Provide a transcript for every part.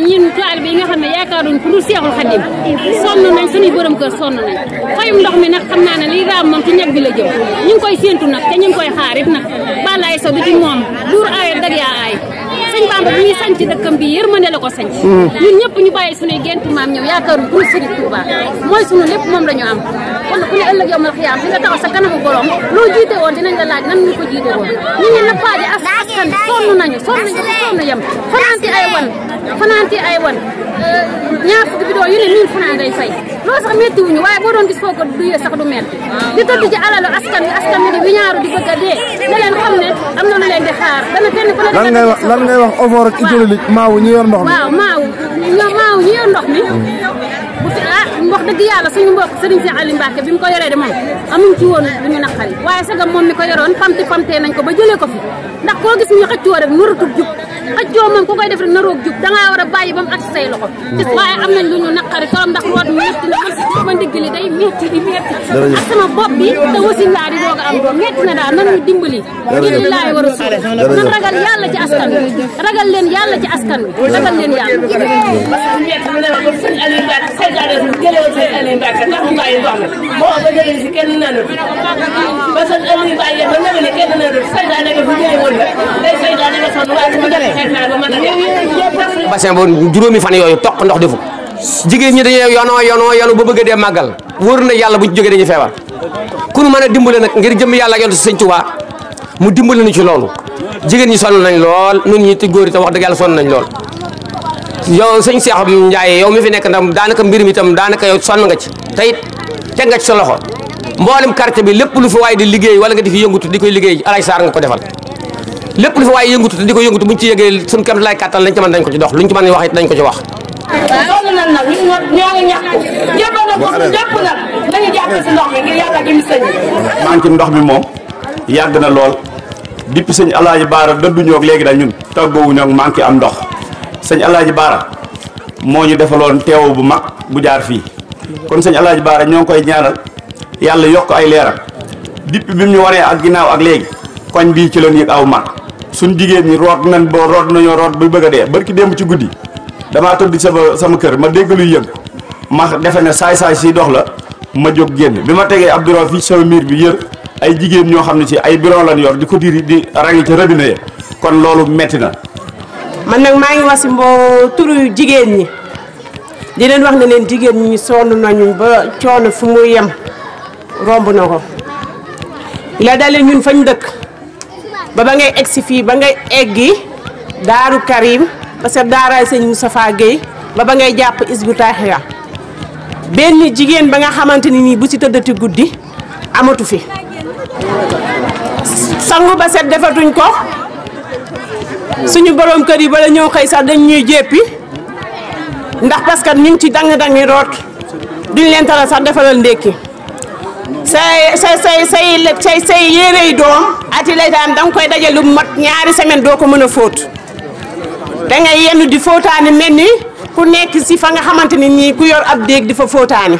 ñun taalibe yi nga xam ne yaakaaruñ ku dul Seexul Xadim sonn nañ suñuy borom kër sonn nañ fayum ndox mi nag xam naa ne lii raam moom ci ñeg bi la jëm ñu ngi koy séentu nag te ñu ngi koy xaarit nag balaay so du ci moom duur aayal dag yaa aay sëñ Bamba bi ñuy sanc dëkkam bi yërmande la ko sanc ñun ñëpp ñu bàyyi suñuy gent maam ñëw yaakaaruñ ku dul Sëriñ Tuuba mooy suñu lépp moom la ñu am kon ku ne ëllëg yow mal xiyaam di nga taxaw sa kanamu borom loo jiite woon dinañ la laaj nan ñu ko jiite woon ñu ngi nappaaji askan sonn nañu sonn yem fanaanti ay wan ñaar fukki bidon yu ne 1000 francs ngay fay loolu sax métti wuñu waaye boo doon gis foo ko duyee sax du metti di tëdd ci alalu askan wi di wiñaaru di bëgg a dee da leen xam ne am na lu leen di xaar dana kenn ku ne lan ngay wax offort ak hydraulique maawu ñi yor ndox mi waaw maawu ñi yor ndox mi bu fi wax dëgg yàlla suñu mbokk Serigne Cheikh Aliou Mbacke bi mu ko yoree de moom amuñ ci woon lu ñu naqari waaye sagam moom mi ko yoroon pamtee nañ ko ba jëlee ko fi ndax koo gis ñu xëccoo rek naratul jub xëccoo moom ku koy def rek naroog jub dangaa war a bàyyi ba mu agsi say loxo gis waaye am nañ lu ñu naqari trop ndax root mi metti na man sama ndigg li day metti ak sama bopp bi te wasin laa di doog a am doom metti na daal nan ñu dimbali ngir li laay war a suul nan ragal yàlla ci askan wi ragal leen yàlla ci askan wi ragal leen yàlla bassin bo juróomi fan yooyu toq ndox defu jigéen ñi dañuy yono ba bëgg a dee màggal wóor na yàlla bu ñu jógee dañuy feebar ku nu mën a dimbale nag ngir jëm yàlla ak yonent Sëñ Tuubaa mu dimbale nu ci loolu jigéen ñi sonn nañ lool nun ñi te góor itam wax dëgg yàlla sonn nañ lool yow sëñ Cheikh Ndiaye yow mi fi nekk ndax daanaka mbir mi itam daanaka yow sonn nga ci te it teg nga ci sa loxo mboolem quartier bi lépp lu fi waaye di liggéey wala nga di fi yëngutu di koy liggéey Alaaji Saar nga ko defal lépp lu fi waaye yëngutu te di ko yëngutu buñ ci yëgee suñu kem lay kàttan lañ ci mën dañ ko ci dox luñ ci mën wax it dañ ko ci wax sonn nañ nag ñoo ngi ñaxtu jébbal na ko lépp nag nañu jàpp si ndox mi ngir yàlla gi mu sëñ manque ndox mi moom yàgg na lool depuis sëñ Alaaji Baara dëdduñoo ak léegi daal ñun tàggoowuñu ak manque am ndox sëñ Alaaji Baara moo ñu defaloon teew bu mag bu jaar fii kon sëñ Alaaji Baara ñoo ngi koy ñaanal yàlla yokk ay leeral depuis bi mu ñu waree ak ginnaaw ak léegi koñ bii ci lañ yëg aw mag suñ jigéen ñi root nañoo root bu bëgg a dee barki démb ci guddi damaa tëdd sama kër ma dégg luy yëg ma defe ne saay-saay si dox la ma jóg génn bi ma tegee ab bureau fii sama miir bi yër ay jigéen ñoo xam ne ci ay bureau lañ yor di ko diri di rangi ci robinet yi kon loolu metti na. man nag maa ngi wax si turu jigéen ñi di leen wax ne leen jigéen ñi sonn nañu ba coono fu mu yem romb na ko la dale ñun fañ dëkk ba ngay egsi fii ba ngay eggi Daaru Karim parce que daaraay sëñ Moustapha Guèye ba ngay jàpp Hizbut Tarqiyyah benn jigéen ba nga xamante ni nii bu ci tëddati guddi amatu fi sangu ba set defatuñ ko suñu borom kër yi bala ñëw xëy sax dañ ñuy jéppi ndax parce que ñu ngi ci dang-dangi root duñ leen tala sax defalal ndékki say yére yi doom ati lay daan danga koy daje lu mat ñaari semaine doo ko mën a fóot dangay yenn di fóotaani mel ni ku nekk si fa nga xamante ni nii ku yor ab déeg di fa fóotaani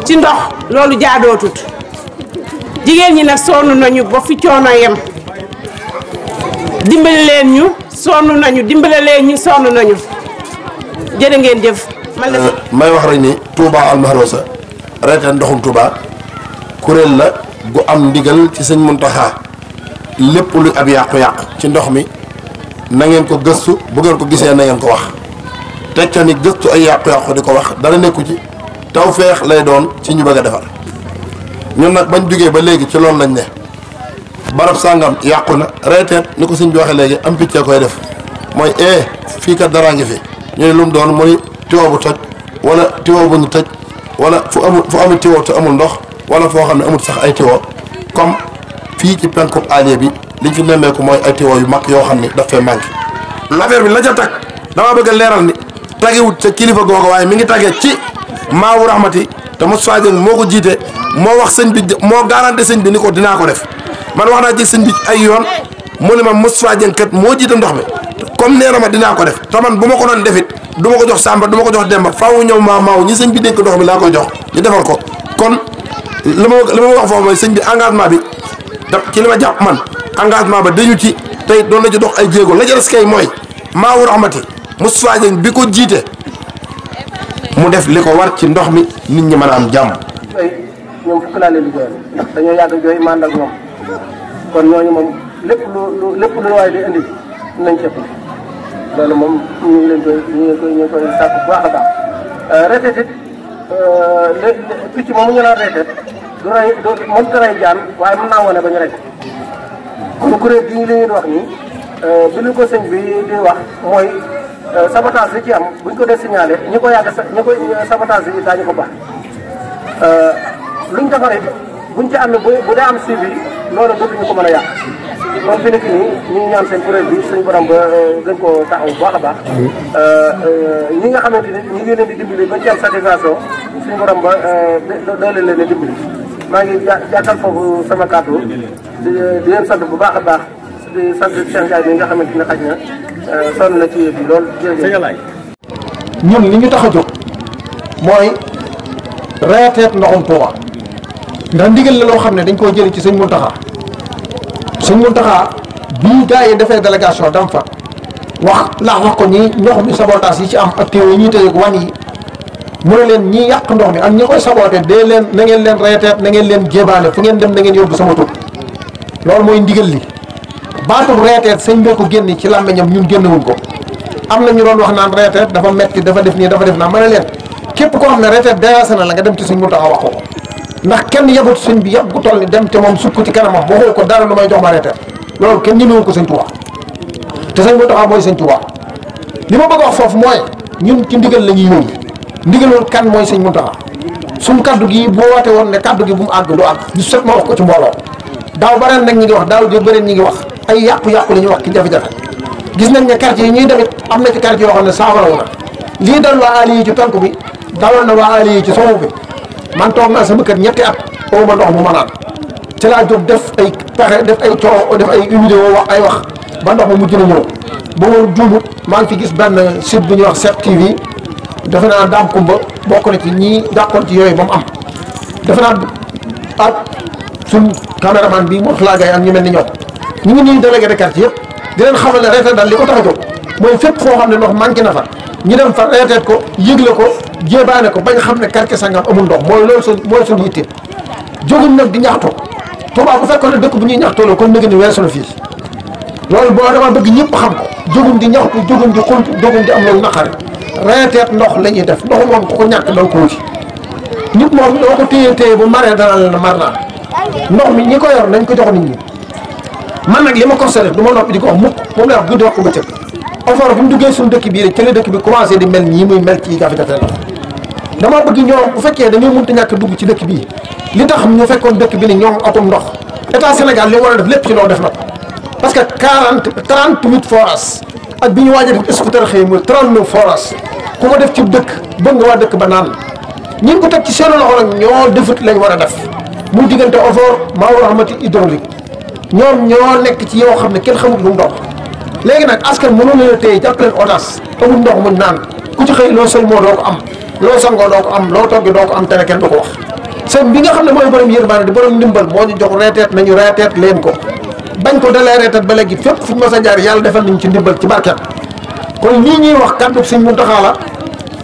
ci ndox loolu jaadootut jigéen ñi nag sonn nañu ba fi coono yem dimbali leen ñu sonn nañu dimbali leen ñu sonn nañu jërë ngeen jëf. may wax rek ni Touba Almahrousa reeteen ndoxum Touba kuréel la gu am ndigal ci sëñ Muntaxa lépp lu ab yàqu-yàqu ci ndox mi na ngeen ko gëstu bu ngeen ko gisee na ngeen ko wax teg ca ni gëstu ay yàqu-yàqu di ko wax dara nekku ci tawfeex lay doon ci ñu bëgg a defar ñun nag bañ jógee ba léegi ci loolu lañ ne barab sàngam yàqu na reeteet ni ko sëñ bi waxee léegi am picc koy def mooy fii kat daraa ngi fi ñu ne lu mu doon mooy tiwo bu toj wala tiwo bu ñu tëj wala fu amul tiwo te amul ndox wala foo xam ne amul sax ay tiwo comme fii ci penku Alieu bi liñ fi nemmeeku mooy ay tiwo yu mag yoo xam ni daf fee manqué. l'affaire bi la ca tag damaa bëgg a leeral ni tagewut ca kilifa googu waaye mi ngi tagee ci Maawu Rahmati te Moustapha Dieng moo ko jiite moo wax sëñ bi moo garanti sëñ bi ni ko dinaa ko def man wax naa ci sëñ bi ay yoon mu ne ma Moustapha Dieng kat moo jiite ndox mi comme nee na ma dinaa ko def te man bu ma ko doon defit du ma ko jox Samba du ma ko jox Demba faaw ñëw maaw ñi sëñ bi dénk ndox mi laa koy jox ñu defal ko kon li ma wax foofu mooy sëñ bi engagement bi da ci li ma jàpp man engagement ba dañu ci tey doon na ci dox ay jéego la jëles kay mooy Maawu Rahmati Moustapha Dieng bi ko jiite mu def li ko war ci ndox mi nit ñi mën a am jàmm. ñoom fukk laa leen liggéeyal ndax dañoo yàgg jooy mànd ak ñoom kon ñooñu moom lépp lu waay di indi nañ ci loolu moom ñu ngi koy sàkk bu baax a baax. retet it picc moomu ñu naan retet du rey moom te rey jaan waaye mën naa wane ba ñu rey kon kuréel gi li ñuy wax nii bi lu ko sëñ bi di wax mooy sabotage bi ci am buñ ko dee signalé ñi ko yàgg sabotage bi daañu ko baax. luñ defar it buñ ci amee bu dee am suivi loolu dootuñu ko mën a yàq kon fi nekk nii ñu ngi ñaan seen kuréel bi suñu borom ba gën koo taxaw bu baax a baax ñi nga xamante ni ñu ngi leen di dimbali ba ci am satisfaction suñu borom ba doole leen di dimbali maa ngi jàkkal foofu sama kàddu di leen sant bu baax a baax di sant Cheikh Ndiaye bi nga xamante ne xaj na sonn na ci yëf yi lool jërëjëf. ñun li ñu tax a jóg mooy reeteet ndoxum Touba ndax ndigal la loo xam ne dañ koo jëlee ci sëñ Mountakha bii gars yi defee délégation dam fa wax ko ñi ndox mi sabotage yi ci am ak téew yi ñuy tëyeeg wan yi mu ne leen ñi yàq ndox mi ak ñi koy saboté dee leen na ngeen leen reeteet na ngeen leen jébaale fu ngeen dem na ngeen yóbbu sama tur loolu mooy ndigal li baatub reeteet sëñ bee ko génn ci làmmiñam ñun génnewuñ ko am na ñu doon wax naan reeteet dafa metti dafa def nii dafa def naa ma ne leen képp koo xam ne reeteet dérassé na la nga dem ci sëñ Mountakha wax ko ndax kenn yabut sëñ bi yab gu toll ni dem te moom sukk ci kanamam waxoo ko dara lu may jox ma reeteet loolu kenn ñemewul ko sëñ Touba te sëñ Mountakha mooy sëñ Touba li ma bëgg a wax foofu mooy ñun ci ndigal la ñuy yónni ndigalul kan mooy sëñ Mountakha suñ kaddu gi boo woote woon ne kaddu gi bu mu àgg du àgg ñu set ma wax ko ci mbooloo daaw bareen nag ñi ngi wax daaw jë bëreen ñi ngi wax ay yàqu-yàqu la ñuy wax ci jafe-jafe gis nañ ne quartier yi ñuy demit am na ci quartier yoo xam ne saafarawu na lii dal waa Ali yi ci tonk bi daloon na waa Ali yi ci sowu bi man toog naa sama kër ñetti at oo ma ndox mu ma naan ci laa jóg def ay pexe def ay coow def ay vidéo wax ay wax ba ndox ma mujj na ñëw ba ma juumut maa ngi fi gis benn site bu ñuy wax 7TV defe naa Dame Kumba bokk na ci ñii dàqoon ci yooyu ba mu am defe naa ak suñ caméraman bi moo xalaagay ak ñu mel ni ñoom ñu ngi nii délégué de quartier yëpp di leen xamal ne reeteet daal li ko tax a jóg mooy fépp foo xam ne ndox manqué na fa ñu dem fa reeteet ko yëgle ko jébaane ko bañ xam ne quartier sangam amul ndox mooy loolu mooy suñu yitte jóguñ nag di ñaxtu Touba bu fekkoon ne dëkk bu ñuy ñaxtoo la kon nëgë ni weesu na fii loolu boo dama bëgg ñëpp xam ko jóguñ di ñaxtu jóguñ di xunt jóguñ di am loolu naqari reeteet ndox la ñuy def ndox moom ku ko ñàkk danga ko wuti nit moom doo ko téye bu maree dana la mar naa ndox mi ñi ko yor nañ ko jox nit ñi man nag li ma constaté du ma noppi di ko wax mukk moom lay wax guddi wax ko bëccëg offre bi mu duggee suñu dëkk bii rek ci la dëkk bi commencé di mel nii muy mel ci jafe-jafe ndox dama bëgg ñoom bu fekkee dañoo mënta ñàkk dugg ci dëkk bii li tax ñu fekkoon dëkk bi ni ñoom atum ndox état Sénégal li war a def lépp ci ndox def na ko parce que 38 forages ak bi ñu waaj a def scooter xëy muy 39 forages ku ko def ci dëkk bëgg nga waa dëkk ba naan ñi ngi ko teg ci seen loxo nag ñoo defut lañ war a def muy diggante OFOR Maou Rahmati hydraulique ñoom ñoo nekk ci yoo xam ne kenn xamut lu mu dox léegi nag askan mënoon leen a téye jàpp leen otas amul ndox mu naan ku ci xëy loo sol moo doo ko am loo sangoo doo ko am loo toggi doo ko am tere kenn du ko wax sëñ bi nga xam ne mooy borom yërmande di borom ndimbal moo ñu jox reeteet nañu reeteet leen ko bañ ko dalee reeteet ba léegi fépp fu ñu mës a jaar yàlla defal nañu ci ndimbal ci barket kon lii ñuy wax kàddu sëñ Mountakha la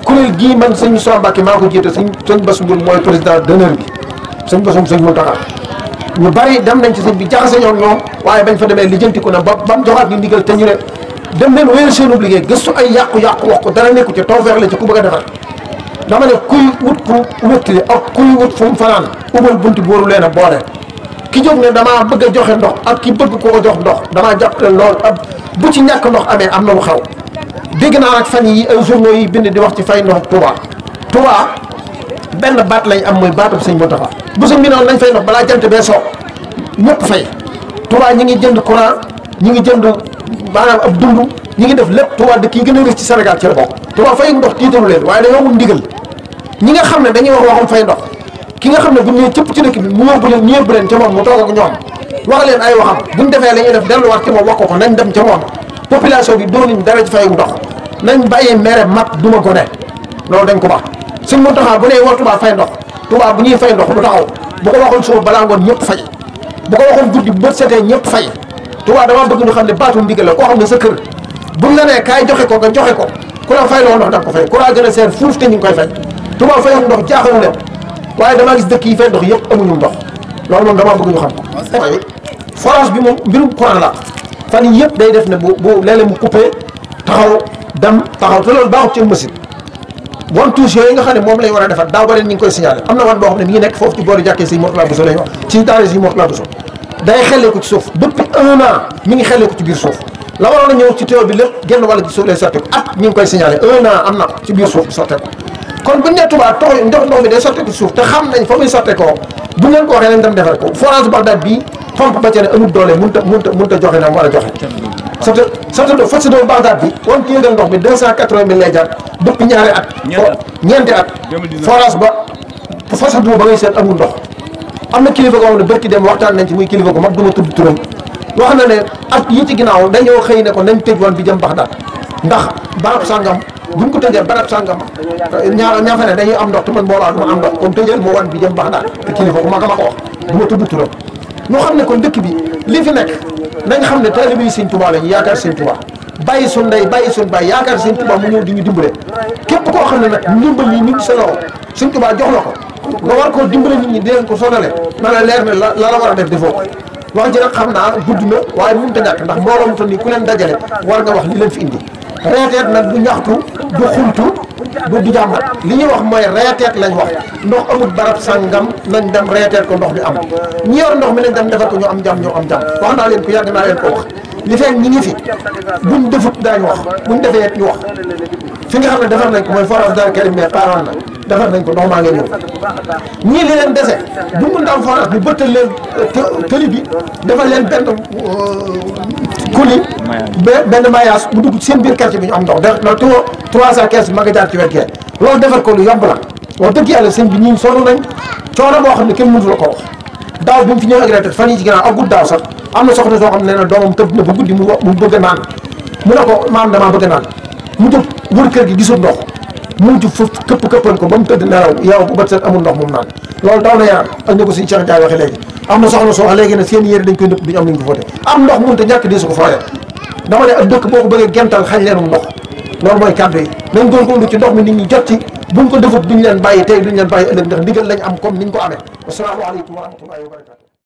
kuréel gii man sëñ Moussa Mbacké maa ko jiite sëñ Bass Mbour mooy président d'honneur bi sëñ Bassum sëñ Mountakha ñu bari dem nañ ci sëñ bi jaxase ñoom waaye bañ fa demee lijjantiku na ba mu joxaat ñu ndigal te ñu ne dem leen wéyal seen liggéey gëstu ay yàqu-yàqu wax ko dara nekku ci tawfeex la ci ku bëgg a defar dama ne kuy wut ku wéttali ak kuy wut fu mu fanaan ubal bunti booru leen a boole ki jóg ne damaa bëgg a joxe ndox ak ki bëgg ko jox ndox damaa jàpp leen lool ab bu ci ñàkk ndox amee am na lu xew dégg naa nag fan yi ay journaux yi bind di wax ci fay ndox Touba benn baat lañ am mooy baatub sëñ Mountakha bu sëñ bi noonu nañ fay ndox balaa jant bee soo ñëpp fay Touba ñi ngi jënd courant ñi ngi jënd maanaam ab dund ñi ngi def lépp Touba dëkk yi gën a rëcc ci Sénégal ci la bokk Touba fay ndox tiitalu leen waaye dañoo amul ndigal ñi nga xam ne dañuy wax waxum fay ndox ki nga xam ne bu ñu cëpp ci dëkk bi mu yóbbu leen ñu yóbbu leen ca moom mu toog ak ñoom wax leen ay waxam buñ defee la ñuy def delluwaat ci moom wax ko nañ dem ca moom population bi doonuñ dara ci fayu ndox nañ bàyyi mere mag duma gone loolu dañ ko baax sëñ Mountakha bu nee war Touba fay ndox Touba bu ñuy fay ndox du taxaw bu ko waxoon suba balaa ngoon ñëpp fay bu ko waxoon guddi bu bët setee ñëpp fay Touba dama bëgg ñu xam ne baatu ndigal la koo xam ne sa kër buñ la nee kaay joxe ko nga joxe ko ku la fay loo ndox da nga ko fay courant gën a seer fuuf te ñu ngi koy fay Touba fayam ndox jaaxalu leen waaye damaa gis dëkk yi fay ndox yëpp amuñu ndox loolu moom damaa bëgg ñu xam ko forage bi moom mbirum courant la fan yii yëpp day def ne bu léeg-léeg mu coupé taxaw dem taxaw te loolu baaxut ci machine bon touche yooyu nga xam ne moom lañ war a defar daaw ba leen ñu ngi koy signalé am na wan boo xam ne mi ngi nekk foofu ci boori jàkkee si Mourtala Bousso lañ wax ci daara si Mourtala Bousso day xellee ko ci suuf depuis 1 an mi ngi xellee ko ci biir suuf la waroon a ñëw ci teew bi lépp genn wàll ci suuf lay sotti ko at ñu ngi koy signalé 1 an am na ko ci biir suuf bi sotte ko kon buñ ne Touba tox ndox mi day sotte ko ci suuf te xam nañ fa muy sotte ko buñ leen ko waxee nañ dem defar ko forage Bagdad bii pompe ba ca ne amul doole mënut a joxe na mu war a joxe sotti do Bagdad bi wan ki yëgal ndox bi 280 000 lay jar depuis ñaari at ñeenti at forage ba façade ba ngay seet amul ndox am na kilifa goo xam ne barki dem waxtaan nañ ci muy kilifa gu mag du ma tudd turam wax na ne at yi ci ginnaaw dañoo xëy ne ko nañ tëj woon bi jëm Bagdad ndax barab sàngam buñ ko tëjee barab sàngam ñaa fa ne dañuy am ndox te man boolaa du ma am ndox comme tëjal moo wan bi jëm Bagdad te kilifa gu mag a ma ko wax du ma tudd turam ñu xam ne kon dëkk bi li fi nekk nañ xam ne taalibe yi Sëñ Tuubaa lañu yaakaar Sëñ Tuubaa bàyyi suñ ndey bàyyi suñ bàyyi yaakaar Sëñ Tuubaa mu ñëw di ñu dimbale képp koo xam ne nag ndimbal yi nit sa loxo Sëñ Tuubaa jox la ko nga war koo dimbale nit ñi di leen ko sonale na la leer ne la war a def defoo ko wax ji nag xam naa gudd na waaye mënut a ñàkk ndax mbooloo mu toll nii ku leen dajale war nga wax li leen fi indi reeteet nag du ñaxtu du xultu du jàmbat li ñuy wax mooy reeteet lañ wax ndox amul barab sàngam nañ dem reeteet ko ndox mi am ñi yor ndox mi nañ dem defar ko ñu am jàmm ñu am jàmm wax naa leen ko yàgg naa leen ko wax li fekk ñi ngi fi buñ defut daañu wax buñ defee ñu wax fi nga xam ne defar nañ ko mooy forage Darou Karim mais parent na defar nañ ko ndox maa ngi ñëw ñii li leen dese bu mun am forage bi bëttal leen tëli bi defal leen benn kuli benn maillage bu dugg seen biir quartier bi ñu am ndox de na tuwo 315 ma nga jaar ci wet gee loolu defar ko lu yomb la wax dëgg yàlla sëñ bi ñii sonn nañ coono boo xam ne kenn mënatu la ko wax daaw bi mu fi ñëw ak retraite fan yi ci ginnaaw ak gudd daaw sax am na soxna soo xam ne nee na doomam tëdd na ba guddi mu bëgg a naan mu ne ko maam damaa bëgg a naan mu jóg wër kër gi gisul ndox mu jub foofu këppal ko ba mu tëdd nelaw yow bu bët set amul ndox moom naan loolu daw na yaram ak ni ko suñu Cheikh Ndiaye waxee léegi am na soxna soo wax léegi ne seen yére dañ koy nëpp duñu am nañ ko foote am ndox mënut a ñàkk di su ko fooyee dama ne ak dëkk boo ko bëggee gental xañ leenum ndox loolu mooy kàddu yi nañ góorgóorlu ci ndox mi nit ñi jot ci buñ ko defut duñ leen bàyyi tey duñ leen bàyyi ëllëg ndax ndigal lañ am comme niñ ko amee asalaamaaleykum wa rahmatullahi wa barakatu